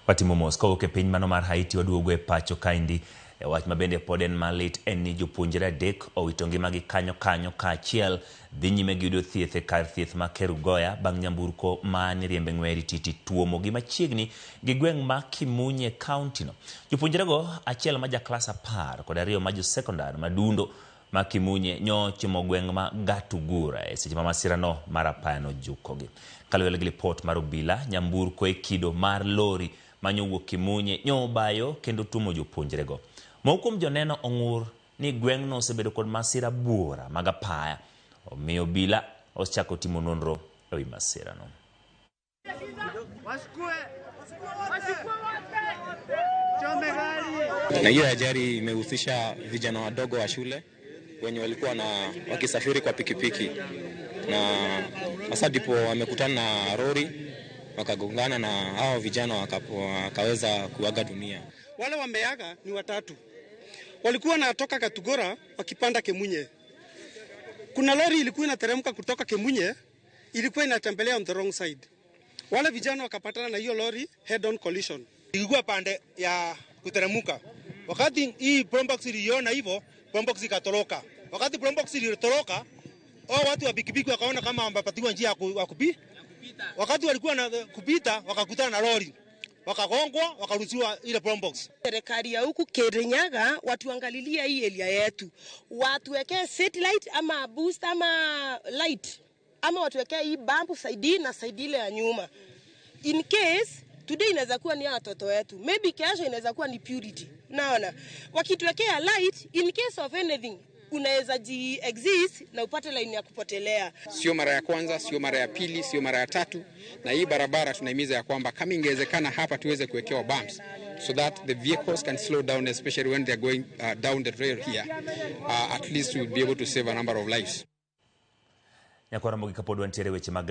Watimo mos kowuok e piny mano mar Haiti waduogo e pacho kaendi. E wach ma bende pod en malit en ni jopuonjre adek owito ngimagi kanyo kanyo kaachiel dhi nyime gi yudo thieth e kar thieth ma Kerugoya bang' nyamburko ma niriembe ng'weri titi tuomogi machiegni gi gweng' ma Kimunye e kaunti no. Jopuonjrego achiel ma ja klas 12 ma jo sekondar madundo ma Kimunye nyochimo gweng' ma Gatugura e seche ma masirano mar apaya nojukogi. Kaluwore gi lipot mar obila, nyamburko e kido mar lori manyowuok Kimunye nyobayo kendo tuomo jopuonjrego. Moko kuom joneno ong'ur ni gweng'no osebedo kod masira buora mag apaya, omiyo obila osechako timo nonro e wi masirano. Na hiyo ajali imehusisha vijana wadogo wa shule wenye walikuwa na wakisafiri kwa pikipiki, na sasa ndipo wamekutana na lori wakagongana na hao vijana wakaweza kuaga dunia. Wale wameaga ni watatu, walikuwa wanatoka Katugora wakipanda Kemunye. Kuna lori ilikuwa inateremka kutoka Kemunye, ilikuwa inatembelea on the wrong side. Wale vijana wakapatana na hiyo lori head on collision. Ilikuwa pande ya kuteremka. Wakati hii Probox iliona hivyo, Probox ikatoroka. Wakati Probox ilitoroka, hao watu wa pikipiki wakaona kama wamepatiwa njia ya kupita. Wakati walikuwa na kupita, wakakutana na lori. Wakagongwa, wakaruhusiwa ile Probox. Serikali ya huku Kirinyaga watuangalilia hii area yetu. Watuwekee city light ama boost ama light. Ama watuwekee hii bump side na side ile ya nyuma. In case today inaweza kuwa ni watoto wetu, maybe kesho inaweza kuwa ni Purity. Naona wakituwekea light in case of anything unaweza ji exist na upate line ya kupotelea. Sio mara ya kwanza, sio mara ya pili, sio mara ya tatu. Na hii barabara tunahimiza ya kwamba kama ingewezekana hapa tuweze kuwekewa bumps so that the vehicles can slow down, especially when they are going down the trail here. At least we'll be able to save a number of lives. Nyakwara Mogi kapod wantiere weche mag